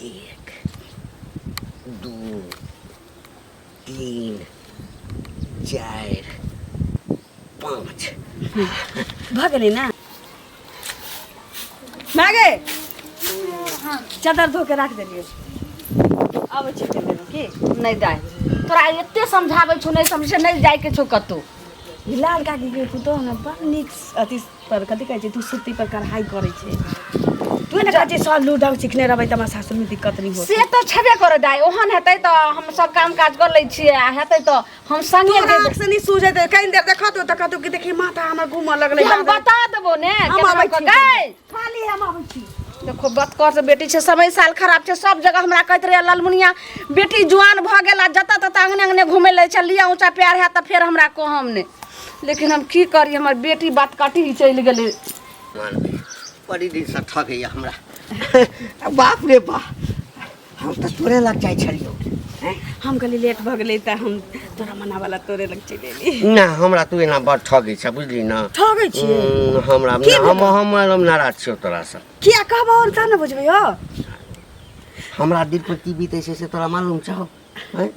एक दू तीन चारि पाँच भऽ गेलै ने मागे चादर धो के राख देलियै आबै छी कनि देरमे की नहि दाइ तोरा एते समझाबै छौ नहि समझै नहि जाइके छौ कतहु ई लाल काकी के पुतोह ने बड़ नीक अथी पर कथी कहै छै तू सूती पर कढ़ाई करै छै तू ने कहै छै सब लू ढंग सिखने रहबै तऽ हमरा सासुरमे दिक्कत नहि होत से तऽ छेबे करे दाइ ओहन हेतै तऽ हम सब काम काज कर लै छियै आ हेतै तऽ हम संगे तोरा आँख से नहि सूझैत कनि देर देखत तऽ कहतौ कि देखी माथा हमर घूमऽ लगलै हम बता देबो ने हम केना आबै कऽ छी गै खाली हम आबै छी देखो बतकर से बेटी छै समय साल खराब छै सब जगह हमरा कहैत रहै ललमुनिया बेटी जुआन भऽ गेल आ जतऽ ततऽ अङ्गने अङ्गने घुमै लै छै लिअ ऊँचा प्यार हैत तऽ फेर हमरा कहम नहि लेकिन हम की करी हमर बेटी बात कटी चलि गेलै मानबै बड़ी दिनसँ ठगैए हमरा बाप रे बा हम तऽ तोरे लग जाइ छलियौ हैं? हम कहली लेट भऽ गेलै तऽ हम तोरा मनावला तोरे लग चलि एली ना हमरा तू एना बड़ ठगै छ बुझली ना ठगै छियै हमरा की हम भेलौ? हम हम नाराज छियौ तोरासँ किया कहबो तब ने बुझबै हो हमरा दिल पर की बीतै छै से तोरा मालूम छौ हैं?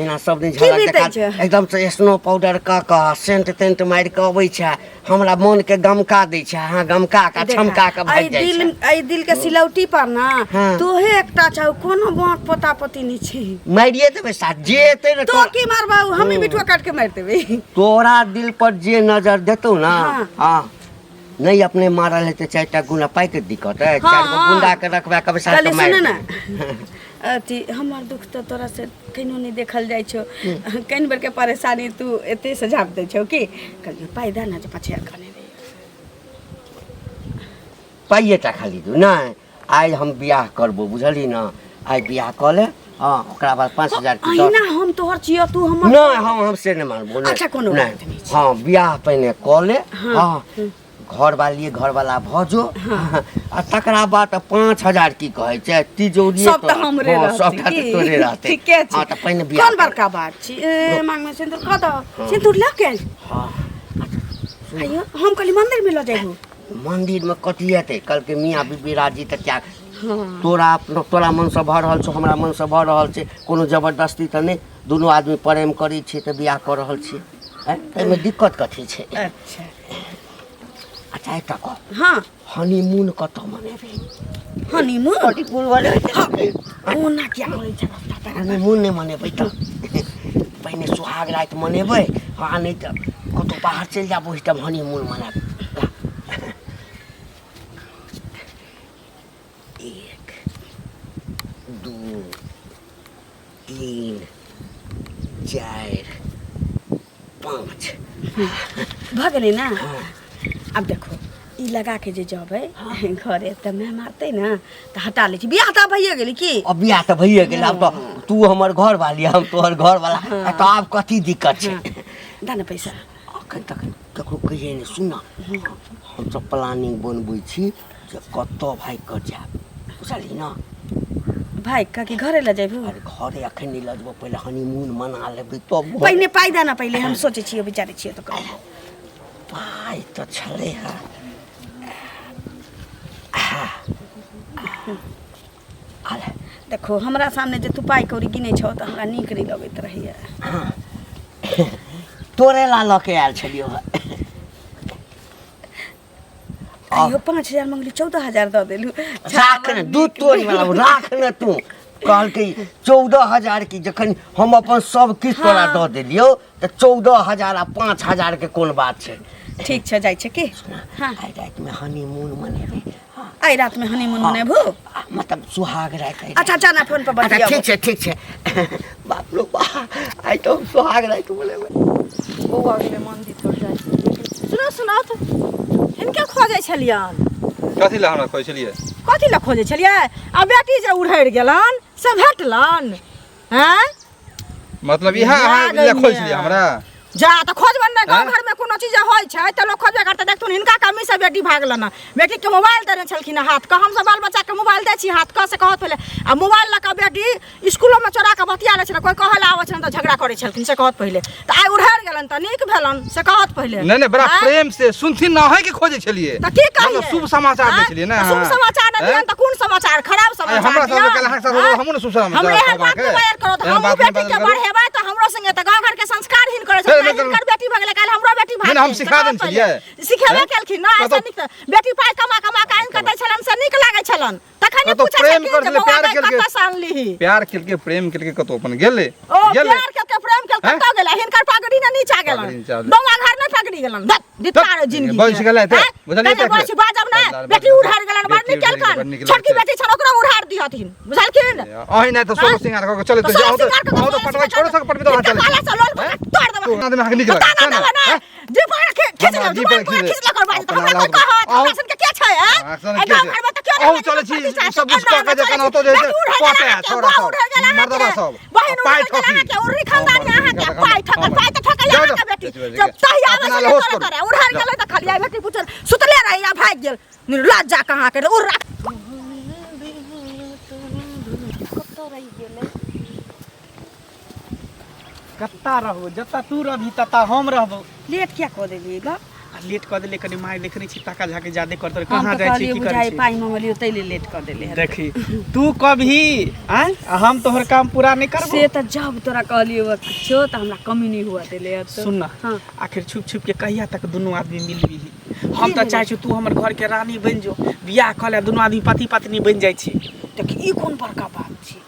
एना सब दिन की झलक बीतै देखा छै? एकदम से स्नो पाउडर कऽ कऽ सेंट तेंट मारि कऽ अबै छै हमरा मन के गमका दै छै अहाँ गमका कऽ छमका कऽ भागि एहि जाइ दिल छै एहि दिल के सिलौटी पर ना हाँ। तोहे एकटा छौ कोनो बाँक पोता पोती नहि छै मारिए देबै साथ जे एतै ने तो की मारबौ हमी बिटुआ काट के मारि देबै तोरा दिल पर जे नजर देतौ ना हाँ। हाँ नहीं अपने मारल हेतै चारि टा गुना पाइ के दिक्कत है हाँ, चारि गो हाँ। गुंडा के रखबा के बैसा कहली के मारि सुन ने देबै। अथी हमर दुख तऽ तोरा से कहिनो नहि देखल जाइ छौ कनि बेर के परेशानी तू एते से झाँप दै छौ की कहलियै पाइ दे ने जे 5000 कहने रहियै पाइए टा खाली दू नहि आइ हम बियाह करबो बुझलही ने आइ बियाह कऽ ले हँ ओकरा बाद 5000 के दऽ अहिना हम तोहर छियौ तू हमर नहि हम से नहि मानबो नहि अच्छा, कोनो नहि बात नहि छै। हँ बियाह पहिने कऽ ले हँ घरवाली घरवाला भऽ जो आ तकरा बाद 5000 की कहै छै तिजोरी सब तऽ हमरे रहतै सबटा तऽ की? तोरे रहतै ठीके छै हँ तऽ पहिने बियाह कोन बड़का बात छी ए मांग में सिंदूर कऽ दऽ सिंदूर लऽ के आयल हँ आइयो हम कहली मंदिर में लऽ जाइबू मंदिर में कथी हेतै कहलकै मियाँ बीबी राजी तऽ क्या तोरा अपनो तोरा मनसँ भऽ रहल छौ हमरा मनसँ भऽ रहल छै कोनो जबरदस्ती तऽ नहि दुनू आदमी प्रेम करै छियै तऽ बियाह कऽ रहल छियै आँय एहिमे दिक्कत कथी छै अच्छा अच्छा एकटा कह हाँ हनीमून कतऽ मनेबै हनीमून हनीमून मनेबै ओना किया करै छै रास्ता पर हनीमून नहि मनेबै तऽ पहिने सुहाग राति मनेबै हँ नहि तऽ कतहु बाहर चलि जायब ओहिठाम हनीमून मनायब एक दू तीन चारि पाँच भऽ गेलै ने आब देखो ई लगा के जे जबै घरे तऽ मैं मारतै ने तऽ हटा लै छी बियाह तऽ भइए गेलै की अब बियाह तऽ भइए गेल आब तऽ तू हमर घर वाली हम तोहर घर वाला तऽ आब कथी दिक्कत छै दे ने पैसा अखन तक ककरो कहिए नहि सुन हमसब प्लानिंग बनबै छी जे कतऽ भागि कऽ जायब बुझलही ने भाइ काकी घरे लऽ जेबू अरे घरे अखन नहि लऽ जेबो पहिले हनीमून मना लेबै तब घर- पहिने पाइ दे ने पहिले हम सोचै छियै विचारै छियै तऽ कहबो पाइ तऽ छलै हँ देखो हमरा सामने जे तू पाइ कौड़ी गिनै छौ तऽ हमरा नीक नहि लगैत रहैया तोरे ला लऽ के आयल छलियौ हँ आइयो 5000 मंगली 14000 दऽ देलू राख ने दूध तोड़ वाला राख ने तू कहलकै 14000 की जखन हम अपन सब किछु तोरा दऽ देलियौ तऽ 14000 आ 5000 के कोन बात छै ठीक छै जाइ छै की हाँ आइ रातिमे हनीमून मनेबै हाँ, आइ रातिमे हनीमून मनेबू आ, मतलब सुहाग राति आइ अच्छा अच्छा ना फोन पर अच्छा बतियाबो ठीक छै ठीक छै बाप रो बा आइ तऽ हम सुहाग राति मनेबै बौआ गेलै मंदिर पर जाइ सुनो सुनो तऽ हिनके खोजै छलियन कथी लए हमरा खोजै छलियै कथी लए खोजै छलियै आ बेटी जे उड़हरि गेलन से भेटलन आँय मतलब इएह अहाँ लए खोजै छलियै हमरा जा तऽ खोजबन नहि गाँव आँय? घरमे कोनो चीज होइ छै तऽ लोक खोजबे करतै देखथुन हिनका कमी से बेटी भागलन हँ बेटीके मोबाइल देने छलखिन हँ हाथ कऽ हमसब बाल बच्चाके मोबाइल दै छी हाथ कऽ से कहत पहिले आ मोबाइल लऽ कऽ बेटी स्कूलोमे चोरा कऽ बतिया लै छलै, कोइ कहऽ लए आबै छलनि तऽ झगड़ा करै छलखिन, से कहत पहिले। तऽ आइ उड़हरि गेलनि तऽ नीक भेलनि, से कहत पहिले। नहि नहि, बड़ा आँय? प्रेम से सुनथिन ना, अहें के खोजै छलियै। तऽ की कहियै? मतलब शुभ समाचार दै आँय? छलियै ने तऽ शुभ अहाँ? समाचार नहि आँय? दियनि तऽ कोन समाचार? खराब आइ समाचार हमरा साथ दियनि? काल्हि अहाँके साथ आँय? हमहूँ ने शुभ समाचार हमरे एहन कहब बात अहाँके। नहि बाजल करू तऽ एहन हमहूँ बात नहि बेटीके बाजल करू। बढ़ेबै तऽ हमरो संगे तऽ गाँव घरके संस्कारहीन करै नहि, छथिन। नहि, हिनकर बेटी भऽ गेलै, काल्हि हमरो बेटी नहि, नहि, हम भागतै, सिखा से देने कहत पहिले। छलियै। सिखेबे आँय? केलखिन ना, ऐसे कतौ- नीक तऽ बेटी पाइ कमा कमा कऽ आनि कऽ दै छलनि से नीक लागै छलनि, तखन कतौ पूछै प्रेम छलखिन करै जे छलै, बौआ प्यार गै केलकै। कतऽ सँ अनलिही। प्यार केलकै, प्रेम केलकै, कतौ अपन गेलै। ओ गेलै। प्यार केलकै, प्रेम केलकै, हैं? कतऽ गेलै? हिनकर पगड़ी ने नीचा पगड़ी गेलनि, नीचा गेलै। बौआ घर नहि पगड़ी गेलनि। धत्, धिक्कार धत्, जिंदगी बजि के। गेलै तऽ, हैं? बुझलियै कने तऽ? बजि बाजब नहि, बाजब, बेटी बाजब। उड़ारि गेलनि, बड़ बेटी नीक उड़ारि गेलै, केलकनि। बड़ नीक छोटकी लगतै। बेटी छनि, ओकरो उड़ारि दिहथिन, बुझलखिन? अहीं नहि तऽ सोलो सिंगार कऽ के चलैत तऽ जाउ सोलह तऽ सिंगार कऽ के अहूँ तऽ सोलह पटबै सिंगार छोड़ो सके पटबै तऽ हिनका चलै। कहला सँ लोल हैं? तोड़ देबै। तू आदमी अहाँके नीक तऽ लगै ताना छै ने? देबै ने। हैं? जीभ पकड़ के खींच हमरा लेब, जीभ जुबान पकड़ पकड़ खींच खींच लेब, बाजत। अपना हमरा कोइ लाउ। कहत, अहूँ हमरा सनके के छै, हैं? अहाँ सन एहि के गाँव छै? घरमे तऽ केओ नहि अहूँ बाजत, चलै छी पति चाहे सब किछु कऽ के एना जखन चलै ओतऽ छी। जे छै बेटी उड़ै पटे गेल अहाँके, छोड़ा बौआ सब उड़ै गेल अहाँके, मर्दबा सब बहिन पाइ उड़ै गेल ठकी। अहाँके, उर्री खानदानी अहाँके, पाइ ठकल, पाइ तऽ ठकल जाउ, अहाँके जाउ। बेटी। बेटी, बेटी, जब तहिया आबै अपना छलै लहोस तोरे करू। तोरे, उड़हर जाउ। गेलै तऽ खलिया बेटी पूछल, सुतले रही आ भागि गेल। निर्लज्ज कहाँ के उर्रा। कत्ता रहबो? जत्ता तू रहबी तत्ता हम रहबो। लेट किया कऽ देलियै ग? आ लेट कऽ देलियै कनि माय देखने छी ताका झाकी जादे करतै। हम कहाँ तऽ जाइ छी? कहलियै की करै बुझाइ छी? पाइ मंगलियो ताहि लेल लेट कऽ देले हेतै। देखी तू कभी आँय आ हम तोहर काम पूरा नहि करबो। से तऽ जब तोरा कहलियै किछो तऽ हमरा कमी नहि हुआ देले हेतौ। सुन ना, हाँ। आखिर छुप छुप के कहिया तक दुनू आदमी मिलबी? हम तऽ चाहै छी तू हमर घर के रानी बनि जो, बियाह कऽ ले, दुनू आदमी पति पत्नी बनि जाइ छी। देख ई कोन बड़का बात छै?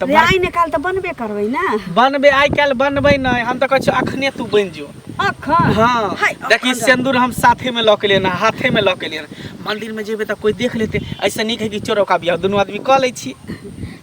तऽ रे आइ ने काल्हि तऽ बनबे करबै ने। बनबै आइ काल्हि बनबै नहि, हम तऽ कहै छियौ अखने तू बनि जो। अखन? हाँ। हाय, देखी अखन। सिन्दूर हम साथे में लऽ के लिए ना, हाथे में लऽ के लिए। मंदिर में जेबै तऽ कोई देख लेतै, ऐसे नीक है कि चोरौका बियाह दुनू आदमी कऽ लै छी।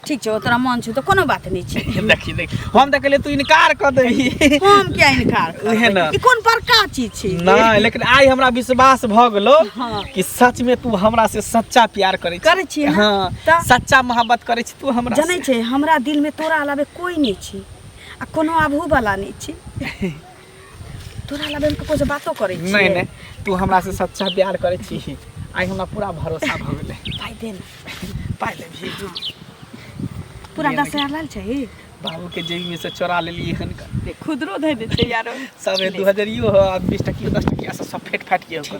ठीक छै, तोरा मन छौ तऽ कोनो बात नहि छै। देखी देख, हम तऽ कहलियै तू इनकार कऽ देबही। हम किया इनकार करबै? उहे ने। ई कोन बड़का चीज छै? नहि, लेकिन आइ हमरा विश्वास भऽ गेलो हाँ। कि सच में तू हमरा से सच्चा प्यार करै छी। करै छियै ने? हाँ। तऽ? सच्चा मोहब्बत करै छी तू हमरा जनै से। छै हमरा दिल में तोरा अलावे कोई नहि छै आ कोनो आबहु वाला नहि छै। तोरा अलावे हम ककरो से बातो करै छियै? नहि नहि, तू हमरा से सच्चा प्यार करै छी, आइ हमरा पूरा भरोसा भऽ गेलै। पाइ दे ने। पाइ लेबही? पूरा 10,000 लाल छै। बाबू के जेबी में से चोरा लेलियै हन। खुदरो धै दे छै यारो। सब 2000 हो आ 20 टकियो 10 टकिया सब फेट फाट के हो।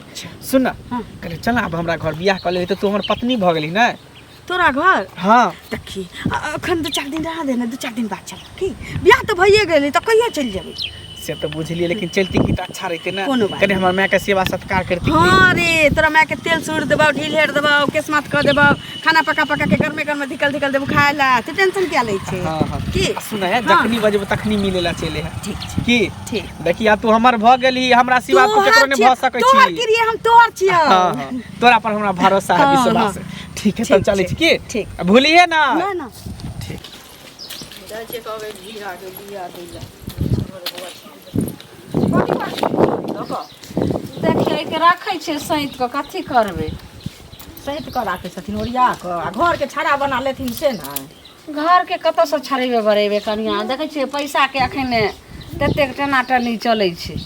सुन ना, हाँ। कहले चल आब हमरा घर, बियाह कऽ लेबही तऽ तू हमर पत्नी भऽ गेली ने। तोरा घर? हाँ। देखी अखन 2-4 दिन रहा दे ने, 2-4 दिन बाद चल। की बियाह तऽ भइए गेलै तऽ कहियो चलि जेबै। से तऽ बुझलियै, लेकिन चलती की तऽ अच्छा रहते ने। कोनो बात कनि हमर माय के सेवा सत्कार करती। हाँ रे, तोरा माय के तेल सुर देबौ, ढील हेर देबौ, केश माथ कऽ देबौ, खाना पका पका के गरमे गरमे धिकल धिकल देबौ खाय ला। तू टेंशन किया लै छै? हाँ हाँ। की? आ सुन है, हाँ। जखनी बजबो तखनी मिले ला चले है। ठीक छै। की? ठीक। देखी आ तू हमर भऽ गेली, हमरा सिवा तू केकरो नहि भऽ सकै तोहर छी। की रे, हम तोहर छियौ। हाँ हाँ, तोरा पर हमरा भरोसा है, हाँ, विश्वास है। ठीक है, तब ठीक चलै छै, छी की? ठीक। आ भूलिहे ना। ना ना। ठीक। जाइ छियै कहबै घीराके बिया दै लए। देखियौ एहिके राखै छियै सैंत कऽ, कथी करबै? सैत कऽ राखै छथिन ओरिया कऽ आ घरके छाड़ा बना लेथिन से ने। घरके कतऽसँ छड़ेबै बड़ेबै कनिया? देखै छियै पैसाके एखन ततेक टनाटनी चलै छै।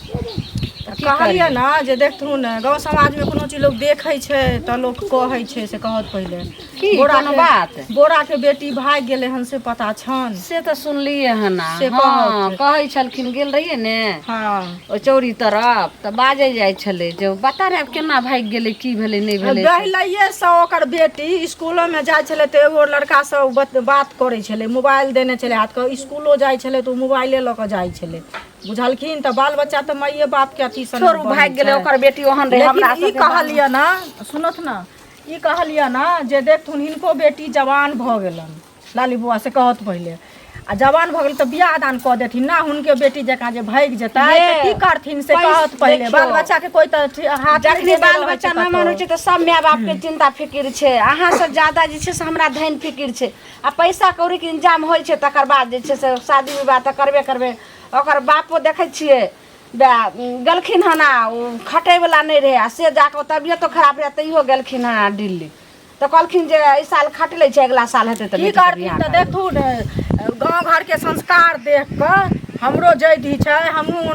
तऽ कहलियै ने जे देखथुन ने, गाँव समाजमे कोनो चीज लोक देखै छै तऽ लोक कहै छै, से कहत पहिले। की बोरा कोनो के बात? बोराके बेटी भागि गेलै हन से पता छनि? से तऽ सुनलियै हन। से हँ। कहत। कहै छलखिन, गेल रहियै ने हाँ। ओ चौरी तरफ तऽ बाजै जाइ छलै जे बता रे आब केना भागि गेलै, की भेलै, नहि भेलै से। पहिलैएसँ ओकर बेटी स्कूलोमे जाइ छलै तऽ एगो लड़कासँ ओ बात करै छलै, मोबाइल देने छलै हाथके, स्कूलो जाइ छलै तऽ ओ मोबाइले लऽ कऽ जाइ छलै, बुझलखिन? तऽ बाल बच्चा तऽ माइए बापके अथीसँ ने छोड़ू, बनै भागि गेलै छै। ओकर बेटी ओहन रहै हमरा लेकिन ई सबके। कहलियै ने, सुनथ ने, ई कहलियै ने जे देखथुन हिनको बेटी जवान भऽ गेलनि लाली बौआ, से कहत पहिले। आ जवान भऽ गेल तऽ बियाह दान कऽ देथिन ना, हुनके बेटी जकाँ जे भागि जेतै तऽ की करथिन, से कहत पहिले। देखियौ। बाल बच्चाके कोइ तऽ हाथ नहि जखनी देने बाल रहै बच्चा छै नमहर कतौ। होइ छै तऽ सब माय बापके चिन्ता फिकिर छै। अहाँ से ज्यादा जे छै से हमरा धन फिकिर छै आ पैसा कौड़ीके इंतजाम होइ छै तकर बाद जे छै से शादी विवाह तऽ करबे करबै। ओकर बापो देखै छियै गेलखिन हन आ ओ खटैवला नहि रहै आ से जाकऽ तबियतो खराब रहै तैयो गेलखिन हन आ दिल्ली तऽ कहलखिन जे एहि साल खट लै छै, अगिला साल हेतै तऽ की बेटीके करथिन बियाह तऽ करबै। देखथुन गाँव घरके संस्कार देख कऽ हमरो जैधी छै, हमहूँ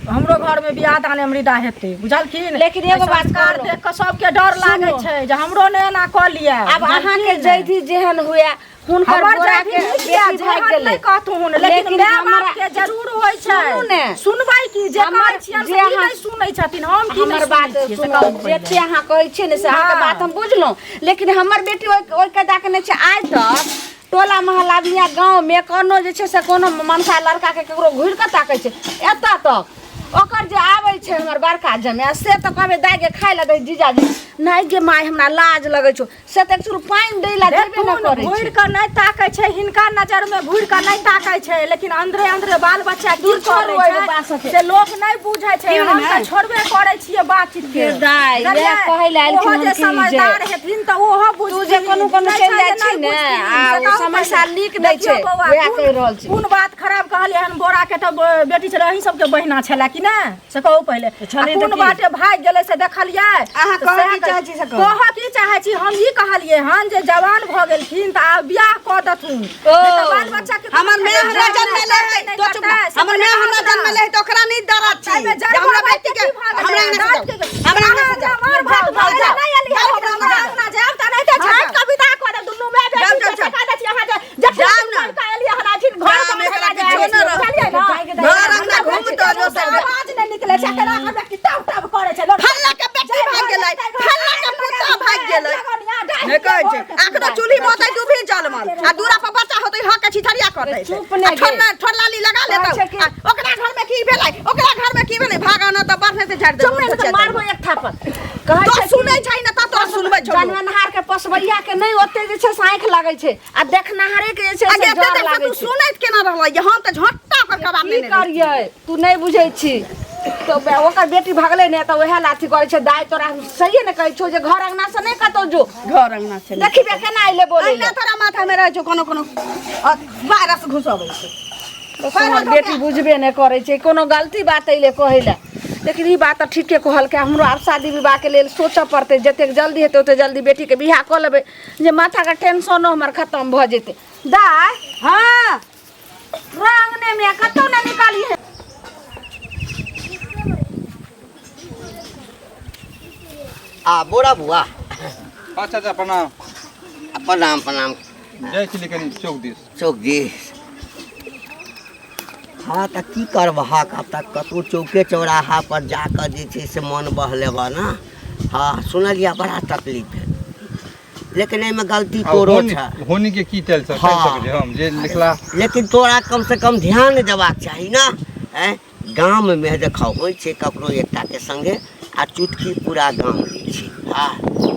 हमरो घरमे बियाह दान अमृता हेतै, बुझलखिन? लेकिन एगो बात संस्कार कहलहुँ। देख कऽ सबके डर लागै छै जे हमरो ने एना कऽ लिअ। आब अहाँके जैधी जेहन हुए, हुनकर हमर बोरा जैधी के नीक यऽ, बेटी भागि जेहन गेलै। नहि कहथुन, लेकिन लेकिन माय बाप हमरा- के जरूर होइ छै। सुनू ने। सुनबै की जे हमर कहै छियनि जे से की अहाँ- नहि सुनै छथिन, हम की हमर नहि बात सुनै छियै से सुनू, कहू पहिले। जते अहाँ कहै छियै ने से अहाँके हाँ। बात हम बुझलहुँ, लेकिन हमर बेटी ओहि ओहि कायदाके नहि छै। आइ तक टोला मोहल्ला या गाँवमे कोनो जे छै से कोनो मनसा लड़काके ककरो घुरि कऽ ताकै छै एतऽ तक? ओकर जे आबै छै हमर बड़का जमाय, से तऽ कहबै दाइ गे खाय लए दै जीजाजी, नहि गे माय हमरा लाज लगै छौ, से तऽ एक चूर पानि दै लए जेबे नहि देखथुन, करै घुरि छै। कऽ नहि ताकै छै, हिनका नजर मे घुरि कऽ नहि ताकै छै, लेकिन अंदरे अंदरे बाल बच्चा की दूर छोड़ू करै एहि बात छै सबके। से लोक नहि बुझै छै। की हम ने? तऽ छोड़बे करै छियै बातचीत के। गे दाइ, बुझलियै? इएह कहै लए एलखिन ओहो हम जे कि जे- समझदार हेथिन तऽ ओहो बुझथिन। तू जे कोनो कोनो नहि चलि छै जाइ जे छी नहि ने, बुझथिन, आ से ओ कहू समय पहिले। साल लीक दै देखियौ छै, बौआ, उएह कोन- कहि रहल छी। कोन बात खराब कहलियै हन? बोरा के तऽ बेटी छलै, अहीं सबके बहिना छलै कि नहि, से कहू पहिले। छलै आ तऽ कोन की? बाटे भागि गेलै से देखलियै? अहाँ तऽ कहऽ सएह की चाहै छी से कहू। कहऽ की चाहै छी? हम ई कहलियै हन जे जवान भऽ गेलखिन तऽ आब बियाह कऽ देथुन, ओ, नहि तऽ बाल बच्चा के हमर माय हमरा जन्मेले है तो चुप ना। हमर माय हमरा जन्मेले है तऽ ओकरा नहीं दरद छै एहिमे जे हमरा जन्म बेटी के की भऽ गेलै? हमरा अंगना से दाँत जाओ, हमरा अंगना से जाओ, मार भात जाओ, भऽ जाओ, गेलै, नहि एलियै जाओ, हमरा हमरा अंगना जायब तऽ नहि तऽ हाँ, झाँटि जाओ। कऽ विदा कऽ देब दुनू माय जाओ, बेटी जाओ, के। जाओ। टका दै छी अहाँ जे जखन जाओ ना। लड़का एलियै हन अखन घर जाओ, पर एकरा हमरा किछो जाय न रहत। बुझलियै ने? घर अंगना घूमतो दोसर के। आवाज नहि निकलै छै, केना हमरा कि टप टप करै छै लोक। फल्ला के बेटी भागि गेलै, फल्ला के पुतोह भागि गेलै, नहि कहै छै अखनो चूल्ही में होतै दुभी जलमल आ दूरा पर बच्चा होतै हक के छिछरिया कटै छै। चुप ने आ गे। ठोरला ठोरलाली लगा कहै लेतौ छै कि- आ ओकरा घर में की भेलै, ओकरा घर में की भेलै, भागा न तऽ बढ़ने से झाड़ि चुप देबौ। ने तऽ मारबो एक थापड़। कहै तो छै कि सुनै छै ने तऽ तोरा सुनबै छौ। जानवनहार के पोसबैया के नहि ओते जे छै से आँखि लागै छै आ देखनाहारे के जे छै आगे से एते जर देर से लागै तू छै। सुनैत केना रहलै? हम तऽ झोंटा ओकर कबाब की लेने रहियै। करियै, तू नहि बुझै छी तऽ ओकर बेटी भगलै ने तऽ उएह लाथी करै छै। दाइ तोरा हम सहिए ने कहै छौ जे घर अंगना से नहि कतौ जो। घर अंगना से देखी बे केना अइले बोलै अहिना तोरा माथा में रहै छौ कोनो कोनो वायरस घुसबै छै। हमर बेटी बुझबे नहि करै छै, कोनो गलती बात अइले कहै लए। लेकिन ई बात तऽ ठीके कहलकै, हमरो आब शादी विवाहके लेल सोचऽ पड़तै। जतेक जल्दी हेतै ओतेक जल्दी बेटीके बियाह कऽ लेबै जे माथाके टेंशनो हमर खतम भऽ जेतै। दाइ, हाँ, रंगने में कतौ नहि निकालिहे। आ बोरा बुआ। अच्छा अच्छा, प्रणाम। प्रणाम प्रणाम। जाइ छलियै कनि चौक दिस। चौक दिस? हँ, तऽ की करबहक, आब तऽ कतहु चौके चौराहा पर जाकऽ जे छै से मन बहलेबह ने। हँ, सुनलियै बड़ा तकलीफ भेल, लेकिन एहिमे गलती आब तोरो होनी छै। होनी के की चलि सकै हाँ। सकै छै हम जे लिखला। लेकिन तोरा कम से कम ध्यान देबाक चाही ने। आँय, गाममे देखऽ होइ छै ककरो एकटाके संगे आ चुटकी पूरा गाम लै छै। हँ,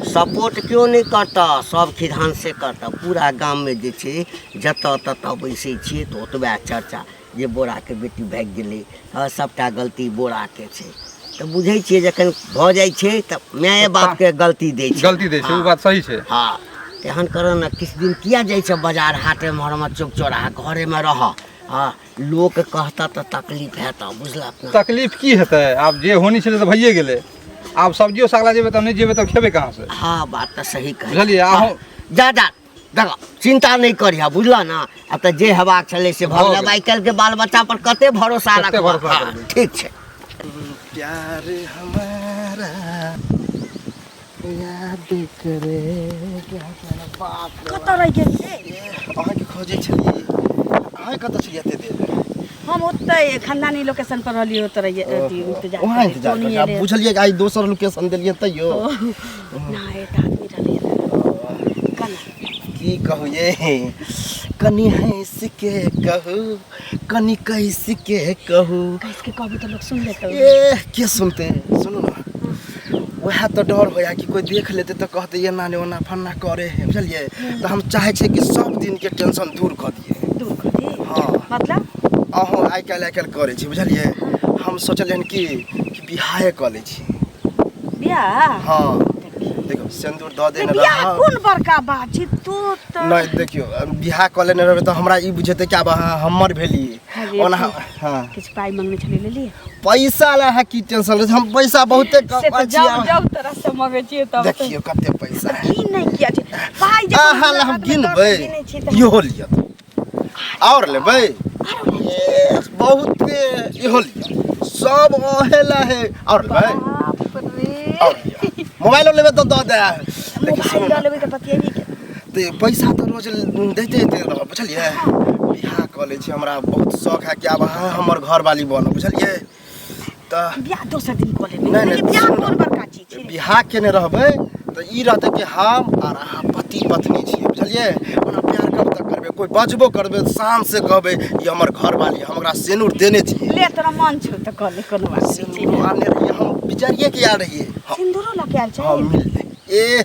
सपोर्ट केओ नहि करतऽ, सब खिधान से करतऽ। पूरा गाममे जे छै जतऽ ततऽ बैसै छियै तऽ ओतबे चर्चा जे बोराके बेटी भागि गेलै। हँ, सभटा गलती बोराके छै। तऽ बुझै छियै जखन भऽ जाइ छै तऽ माये बापके गलती दै छै। गलती दै छै, ओ बात सही छै। हँ, तेहन करऽ ने, किछु दिन किया जाइ छै बाजार हाट एम्हर चौक चौराहा, घरेमे रहऽ। हँ, लोक कहतऽ तऽ तकलीफ हेतऽ, बुझलक ने? तकलीफ की हेतै, आब जे होनी छलै तऽ भइए गेलै। आब सब्जियो साग ला जेबै तऽ नहि जेबै तऽ खेबै कहाँ से? हँ, बात तऽ सही कहै। बुझलियै, अहूँ- जा जा, देखऽ चिन्ता नहि करिह, बुझलऽ ने? आब तऽ जे हेबाक छलै से भऽ भऽ गेल। आब गेल। आइ काल्हिके बाल बच्चा पर कते भरोसा कते रखबह? भरोसा हँ, करबै? ठीक छै। प्यार हमारा याद करेगा। बाप रे। कतऽ रहि गेल से? अहाँके खोजै छलियै, अहाँ कतऽ छलियै एते देर? हम ओतै खानदानी लोकेशन पर रहलियै, ओतऽ रहियै, अथी इंतजार वहाँ करियै, इंतजार फोन करै एलै। बुझलियै कि आइ दोसर लोकेशन देलियै तैयो ना, एक आदमी रहलै कना। की कहू ये, कनि हँस के कहू, कनि कैस के कहू। कैस के कहबी तऽ लोक सुन लेतौ। ए, के सुनते? सुनू ने, वएह तऽ डर होया कि कोइ देख लेतै तऽ कहतै एना ने ओना फन्ना करे है, बुझलियै? तऽ हम चाहै छियै कि सब दिनके टेंशन दूर कऽ दियै। दूर कऽ दी? हँ। मतलब? अहूँ आइ काल्हि आइ काल्हि करै छी, बुझलियै? हम सोचलियै हन कि कि बियाहे कऽ लै छी। बियाह? हँ, देखियौ सिन्दूर दऽ देने बियाह रहब। कोन बड़का बात छै, तू तऽ नहि, देखियौ, बियाह कऽ लेने रहबै तऽ हमरा ई बुझेतै कि आब अहाँ हमर भेलियै। अरे, ओना हँ, किछु पाइ मंगने छलियै, लेलियै? पैसा ला अहाँ की टेंशन लै छी? हम पैसा बहुते से तऽ कम जब जब तोरा से मङ्गै छियै तब तऽ देखियौ कते पैसा है। की नहि किया छै पाइ जे अहाँ ला हम हाथमे दऽ गिनबै कऽ गिनै छी तऽ इहो लिअ, आओर लेबै? ए, बहुत इहो लिअ सब अहेला है और लेबै बाप रे और लिअ मोबाइलो लेबै तऽ दऽ दे लेकिन सुनू मोबाइल ने, लऽ लेबै तऽ बतियेबी के तऽ पैसा तऽ रोज दैते दैते रहब बुझलियै बियाह कऽ लै छी हमरा बहुत शौक है कि आब अहाँ हमर घरवाली बनब बुझलियै तऽ बियाह दोसर दिन कऽ लेबै नहि, नहि, लेकिन बियाह सुनू ने। कोन बड़का चीज छै बियाह केने रहबै तऽ ई रहतै कि हम आर अहाँ पति पत्नी छियै बुझलियै ओना प्यार कब तक करबै कोइ बजबो करबै तऽ शान से कहबै ई हमर घरवाली हम ओकरा सेनूर देने छियै ले तोरा मन छौ तऽ कऽ ले कोनो बात नहि छै सिन्दूर आनने रहियै हम विचारिए के आयल रहियै हँ सिन्दूरो लऽ के आयल छै हँ मिलतै ए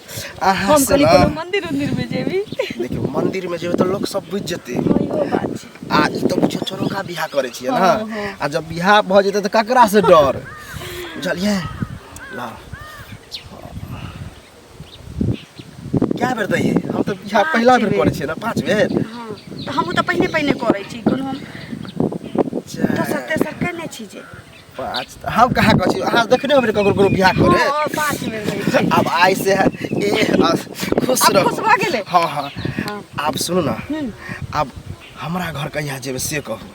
अहाँ हम से कहली ना कोनो मंदिर उंदिर में जेबी देखियौ मंदिर में जेबै तऽ लोक सब बुझि जेतै इहो बात छै आ ई तऽ बुझियौ चोरौका बियाह करै छियै ने आ जब बियाह भऽ जेतै तऽ ककरा से डर बुझलियै ला कए बेर दैयै हम तऽ बियाह पहिला बेर करै छियै ने 5 बेर। हँ तऽ हमहूँ तऽ पहिने पहिने करै छी कोनो हम दोसर तेसर केने छी जे 5 हम कहाँ कहै छी अहाँ देखने होबै ककरो ककरो बियाह करे। हँ 5 बेर होइ छै। आब आइ से ए खुश आब रहू। खुश भऽ गेलै? हँ हँ आब सुनू ने आब हमरा घर कहिया जेबै से कहू।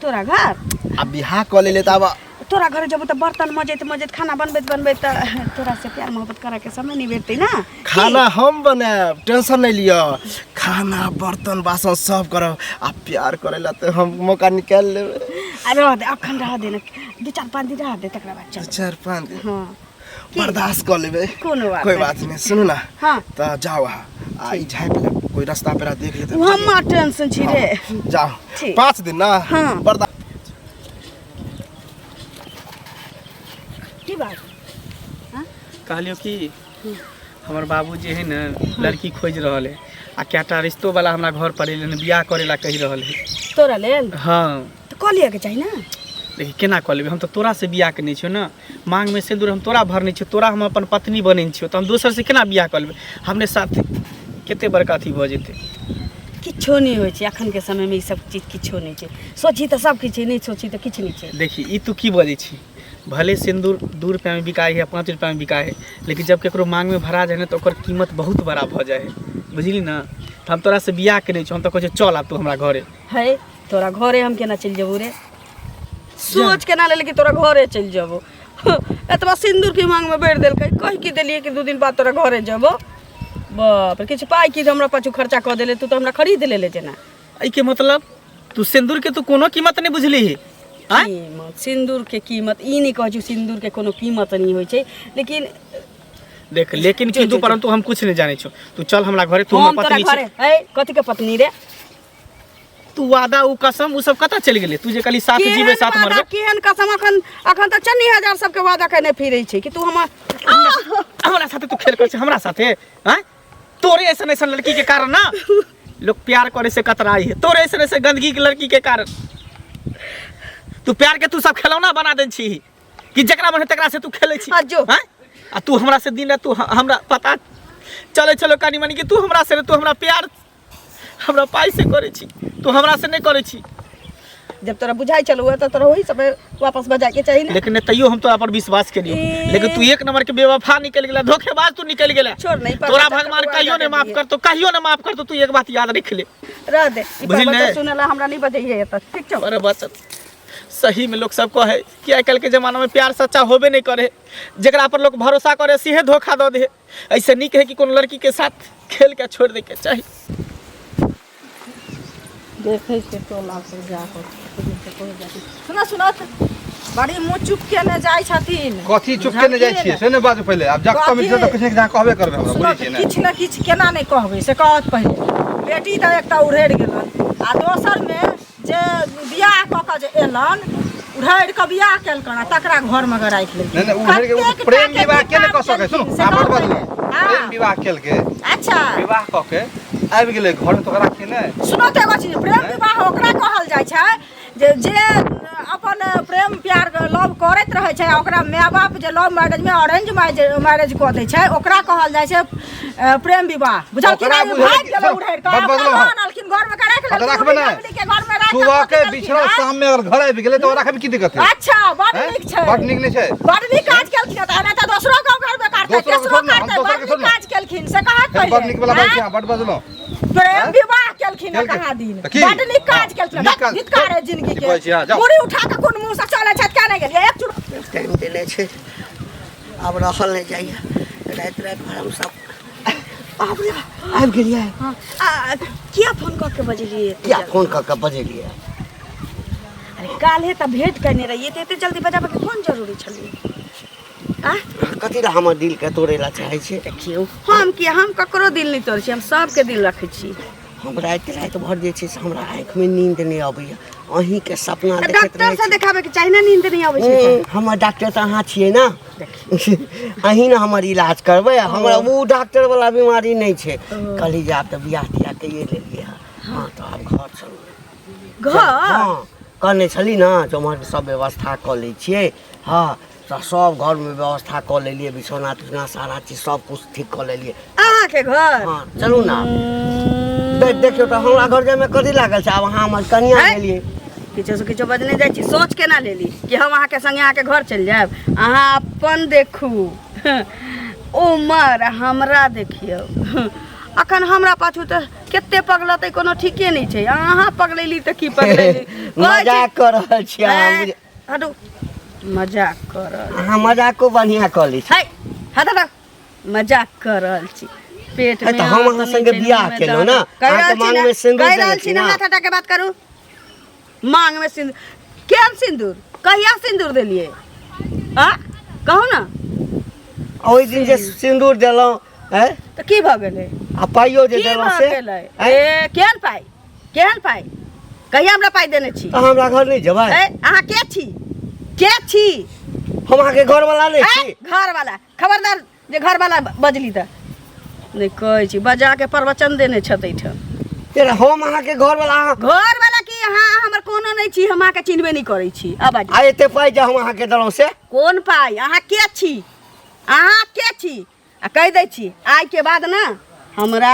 तोरा घर? आब बियाह कऽ लेले तऽ आब तोरा घर जेबो तऽ बर्तन मजैत मजैत खाना बनबैत बनबैत तऽ तोरा से प्यार मोहब्बत करे के समय नहीं भेटतै ना। खाना हम बनायब टेंशन नहीं लिअ खाना बर्तन बासन सब करब आ प्यार करे ला तऽ हम मौका निकालि लेबै। आ रह दे अखन रह दे ना 2-4-5 दिन रह दे तकरा बाद चल। 2-4-5 दिन हाँ बर्दाश्त कऽ लेबै कोनो बात कोई नहीं। बात नहीं। सुनू ना हाँ तऽ जाओ अहाँ आ ई झाँपि लेब कोई रास्ता पेरा देख लेतै। हम टेंशन छी रे। जाओ ठीक। 5 दिन ना हाँ। बर्दाश्त। की बात कहलियो कि हमर बाबूजी है ने लड़की खोज रहल है आ कएटा रिश्तो वाला हमरा घर पर एलै बियाह करे ला कहि रहल है तोरा लेल। हाँ तऽ कऽ लिअ के चाही ना। देखी केना कऽ लेबै हम तऽ तोरा से बियाह केने छियौ ने मांग में सिन्दूर हम तोरा भरने छियौ तोरा हम अपन पत्नी बनेने छियौ तऽ हम दोसर से केना बियाह कऽ लेबै हमरे साथ कते बड़का अथी भऽ जेतै। किछो नहि होइ छै अखन के समय में ई सब चीज किछो नहि छै सोची तऽ सब किछु छै नहीं सोची तऽ किछु नहि छै। देखी ई तू की बजै छी भले सिन्दूर 2 रुपया में बिकाइ है 5 रुपया में बिकाइ है लेकिन जब केकरो मांग में भरा जाए ने तो ओकर कीमत बहुत बड़ा भऽ जाइ है बुझली ना। तऽ हम तोरा से बियाह केने छियौ हम तऽ कहै छियौ चल आब तू हमरा घरे। है तोरा घरे हम केना चलि जेबौ रे सोच केना लेले कि तोरा घरे चलि जेबौ एतबा सिन्दूर के मांग में भरि देलकै कहि की देलियै कि 2 दिन बाद तोरा घरे जेबौ। बाप रे किछु पाइ की हमरा पाछू खर्चा कऽ देले तू तऽ हमरा खरीद लेले जेना। एहिके मतलब तू सिन्दूर के तू कोनो कीमत नहीं बुझली है? कीमत सिन्दूर के कीमत ई नहीं कहै छी सिन्दूर के कोनो कीमत नहीं होइ छै लेकिन देख लेकिन किंतु परंतु हम कुछ नहीं जानै छौ तू चल हमरा घरे तू हम हमर तोरा पत्नी घरे छी। है कथी के पत्नी रे तू वादा उ कसम उ सब कतऽ चलि गेलै तू जे कहली साथ जीवे साथ मरबे। केहन कसम अखन अखन तऽ 40,000 सबके वादा केने फिरै छै कि तू हमर हमरा साथे तू खेल करै छै हमरा साथे हैं तोरे ऐसन ऐसन लड़की के कारण ना लोग प्यार करे से कतराई है तोरे ऐसन ऐसे गंदगी के लड़की के कारण तू प्यार के तू सब खिलौना बना देन छी कि जकरा मन है तकरा से तू खेलै छी आ जो। हैं आ तू हमरा से दिन रात तू हमरा पता चले चलो कनी मनी कि तू हमरा से तू हमरा प्यार हमरा पाई से करै छी तू हमरा से नहीं करै छी। जब तोरा बुझाई चलू तऽ तोरा वही सब वापस बजा के चाही ना। लेकिन तैयो हम तोरा पर विश्वास केलियो लेकिन तू एक नंबर के बेवफा निकल गेला धोखेबाज तू निकल गेला। छोड़ नहीं पर तोरा भगवान कहियो नहीं माफ करतो कहियो नहीं माफ करतो तू एक बात याद रख ले। रह दे ई बुझली पर ने? सुनला हमरा नहीं बजैए तऽ ठीक छौ। अरे बस सही में लोग सब कहे कि आइ काल्हि के जमाना में प्यार सच्चा होबे नहीं करे जकरा पर लोग भरोसा करे सीधे धोखा दऽ दे ऐसे नीक है कि कोनो लड़की के साथ खेल के छोड़ दे के चाही। देखै छियै टोला पर जा कऽ। सुनऽ सुनऽ बड़ी मुँह चुप केने जाइ छथिन। कथी चुप केने जाइ छियै से नहि बाजू पहिले आब जब कथी? मिलतै तऽ किछु ने किछु अहाँ कहबे करबै हमरा सुनऽ बुझै छियै ने। किछु ने किछु केना नहि कहबै से कहत पहिले। बेटी तऽ एकटा उड़ेड़ गेलन आ दोसरमे जे बियाह कऽ कऽ जे एलन उड़ेड़ कऽ बियाह केलकन आ तकरा घरमे कऽ राखि लेलखिन। नहीं नहीं उड़ेड़ के कतेक प्रेम टाके विवाह के नहि कऽ काम सकै सुनू केलखिन, से अहाँ बड कहू बजलहुँ। पहिले। हाँ। प्रेम विवाह केलकै। अच्छा विवाह कऽ के आबि गेलै घरमे तऽ ओकरा राखी नहि। सुनऽ तऽ एगो चीज प्रेम विवाह ओकरा कहल जाइ छै जे जे अपन प्रेम प्यार लव करैत रहै छै आ ओकरा माय बाप जे लव मैरेज में अरेंज मैरेज कऽ दै छै ओकरा कहल जाइ छै प्रेम विवाह। बुझलखिन ओकरा ई बुझल भागि कि- गेलै उड़ैड़ कऽ बड ओकरा बजलहुँ लऽ हम। आनलखिन घरमे कऽ राखि तऽ लेलखिन राखबै उड़ैड़ नहि। के घरमे राखि कऽ सुबह के देलखिन, बिछड़ल आँय? शाम में अगर घर आबि गेलै तऽ ओकरा राखैमे की दिक्कत है? अच्छा बड हैं? नीक छै बड नीक नहि छै। बड नीक काज केलखिन तऽ एना तऽ दोसरो के घरमे काटतै दोसरो के तेसरो छोड़ ने, हम काटतै दोसर के बड छोड़ नीक ने। काज केलखिन से कहत बड पहिले नीक वाला बात छै आँय? अहाँ बड बजलहुँ। प्रेम विवाह केलखिन हँ केलखिन। कहाँ दिन तऽ की? बड नीक काज केलखिन नीक काज। धिक्कार है जिंदगी की के कहै छी अहाँ, जाउ। मुड़ी उठा के कोन मुँह से चलै छथि किया नहि गेलियै एक चूर टाइम देने छै आब रहल नहि जाइए राति राति भर हम सब बाप रे बाप, आबि गेलियै आ, किया फोन कऽ के बजेलियै एते किया जल्दी? फोन कऽ के बजेलियै अरे काल्हे तऽ भेंट कयने रहियै तऽ एते जल्दी बजाबऽके कोन जरूरी छलै आ कथी लए हमर दिलके तोड़ै लए चाहै छियै देखियौ हम किया हम ककरो दिल नहि तोड़ै छी हम सबके दिल रखै छी हम राति राति भर जे छै से हमरा आँखिमे नींद नहि अबैए अहीँके सपना देखैत डॉक्टर रहै से छी देखाबे के चाही ने नींद नहि अबै छै तऽ। हमर डॉक्टर तऽ अहाँ छियै ने अहीं ने हमर इलाज करबै हमरा ओ डॉक्टर वाला बीमारी नहि छै कहली जे आब तऽ बियाह तियाह कैये लेलियै हँ हँ तऽ आब घर चलू घर हँ कहने छली ने जे उम्हर सब व्यवस्था कऽ लै छियै हँ तऽ सब घरमे व्यवस्था कऽ लेलियै बिछौना तिछौना सारा चीज सब कुछ ठीक कऽ लेलियै अहाँके घर हँ चलू ने देखियौ तऽ हमरा घर जाइमे कथी लागल छै आब अहाँ हमर कनिया हैं? भेलियै किछो से किछो बजने जाइ छी सोच केना लेली कि हम अहाँके संगे अहाँके घर चलि जायब अहाँ अपन देखू उमर हमरा देखियौ अखन हमरा पाछू तऽ कते पगलतै कोनो ठीके नहि छै अहाँ पगलेली तऽ की पगलेली कहै छै- मजाक कऽ रहल छी अहाँ हैं? बुझ- हटू मजाक कर रहल अहाँ मजाको बढ़िआँ कऽ लै छी है हट हट मजाक कर रहल छी पेट है में तऽ हम आँत अहाँ नहि संगे छै, बियाह मुँह में केलहुँ दाँत। ने। कहि अहाँके रहल छी माँगमे ने सिन्दूर कहि देने रहल छी छी ने ने। हाथ हटा के बात करू मांग में सिन्दूर केहन सिन्दूर कहिया सिन्दूर देलियै आ कहू ने ओहि दिन जे सिन्दूर देलहुँ हैं तऽ की भऽ गेलै आ पाइयो जे की देलहुँ भऽ से गेलै हैं? ए केहन पाइ केहन पाइ कहिया हमरा पाइ देने छी तऽ हमरा घर नहि जेबै ए अहाँ के छी के छी हम अहाँके घरवला नहि ए, छी घरवाला खबरदार जे घरवाला बजली तऽ नहि कहै छी बजा के प्रवचन देने छथि एहिठाम तेरा हम अहाँके घरवला अहाँ घरवाला की अहाँ हमर कोनो नहि छी हम अहाँके चिन्हबे नहि करै छी आब बाजू आ एते पाइ जे हम अहाँके देलहुँ से कोन पाइ अहाँ के छी अहाँ के छी आ कहि दै छी आइके बाद ने हमरा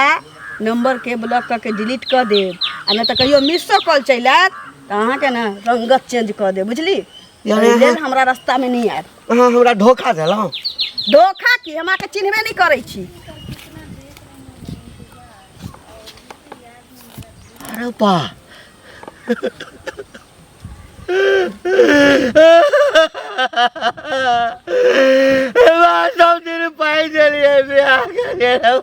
नम्बरके ब्लॉक कऽ के डिलीट कऽ देब आ नहि तऽ कहियो मिसो कॉल चलि आयत तऽ अहाँके ने रंगत चेंज कऽ देब बुझली यानी एहि लेल हमरा रास्तामे नहि आयब अहाँ हमरा धोखा देलहुँ धोखा की हम अहाँके चिन्हबे नहि करै छी अरे बा सब दिन पाइ देलियै बियाह के लेल।